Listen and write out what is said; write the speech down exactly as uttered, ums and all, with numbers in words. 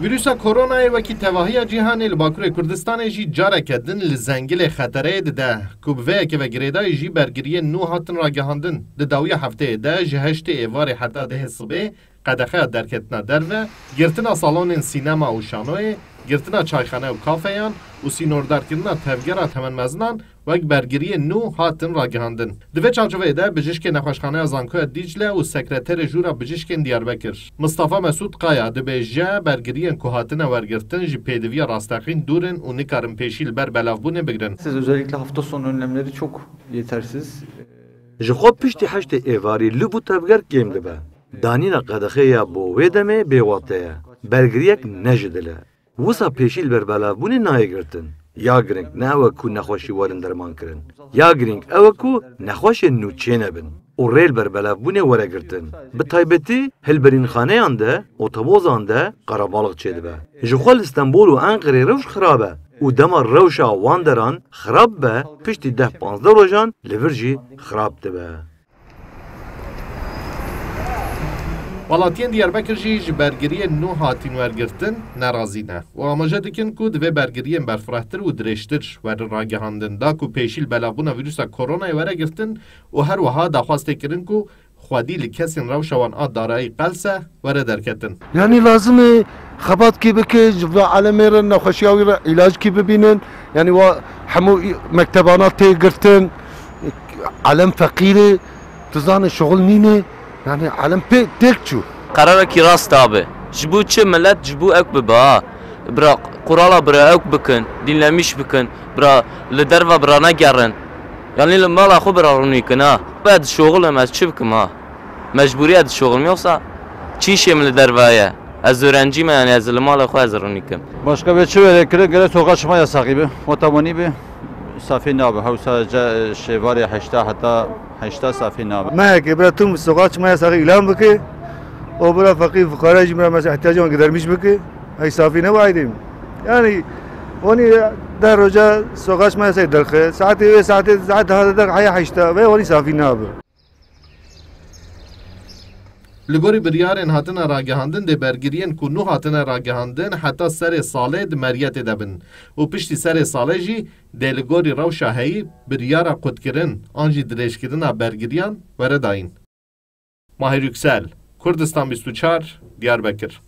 Vîrusa koronayê wekî tevahiya cîhanê li Bakurê Kurdistanê jî careke din li zengilê xetereyê dide, ku bi vê yekê ve girêdayî jî bergiriyên nû hatin ragihandin. Di dawiya hefteyê de ji heştê êvarê heta dehê sibê qedexeya derketina derve, girtina salonên sînema û şanoyê, girtina çayxane û kafeyan û sînordarkirina tevgera temenmezinan wek bergiriyên nû hatin ragihandin. Di vê çarçoveyê de bijîşkê Nexweşxaneya Zankoya Dîcle û sekreterê Jûra Bijîşkên Diyarbekir, Mistefa Mesûd Kaya, dibêje, bergiriyên ku hatine wergirtin ji pêdiviya rasteqîn dûr in û nikarin pêşî li ber belavbûnê bigirin. Siz özellikle hafta sonu önlemleri çok yetersiz. Ji xwe piştî heştê êvarî lûv û tevger kêm dibe. Danîna qedexeya bo wê demê bêwate ye. Bergiriyek ne ji dil e. Wisa pêşî li ber belavbûnê nayê girtin. Ya girîng ne ew e ku nexweşî werin dermankirin. Ya girîng ew e ku nexweşên nû çênebin û rê li ber belavbûnê were girtin. Bi taybetî hilberînxaneyan de, otobozan de qerebalix çêdibe. Ji xwe li Stenbol û Enqerê rewş xirab e û dema rewşa wan deran xirab be, piştî deh panzdeh rojan li vir jî xirab dibe. Welatiyên Diyarbekir jî ji bergiriyên nû hatîn wergirtin nerazî ne û amaje dikin ku divê bergiriyên berfirehtir û dirêjtir werin ragihandin, da ku pêşî li belavbûna vîrusa koronayê were girtin û her wiha daxwaz tê kirin ku xwedî li kesên rewşa wan a darayî qelse were derketin. Yanî lazim e xebatkî bike, ji vê alemê re nexweşiya wî re îlacekî bibînin. Yanî wa hemû î-, mektebana tê girtin. Alem feqîr e, tu zanî şixul nîne. Yanî alem pê têk çû. Qerarekî rast abi. Ji bo çi millet ji bo ew bibe ha? Bira qurala bira ew bikin, dînlemîş bikin, bira li derve bira negerin. Yanî li mala xwe bira rûnî kin ha. Ez dişoxilim, ez çi bikim ha? Mecbûrî ez dişoxilim, yoksa çi îşê min li derve ye? Ez öğrencî me, yanî ez li mala xwe ez rûnî kim. Başka bir çi were kirin, gere sokağa çıkma yasağı gibi. Otobanî bi safî nabe. Hewsa ce-, şêvarê heşta heta heşta safî nabe. Mehekê bira tüm sokağa çıkma yasağı ilan bike. O bira fakir fukara jî bira mesela ihtiyacı olan gidermiş bike. Hey safî ne vaydim. Yani onu der roja sokağa çıkma yasağı derxe. Saatê ve saatê saat daha da haya heşta ve onu safî nabe. Li gorî biryarên hatine ragihandin dê bergiriyên ku nû hatine ragihandin heta serê salê di meriyetê de bin û piştî serê salê jî dê li gorî rewşa heyî biryara qutkirin an jî dirêjkirina bergiriyan were dayîn. Mahir Yüksel, Kurdistan bîst û çar, Diyarbekir.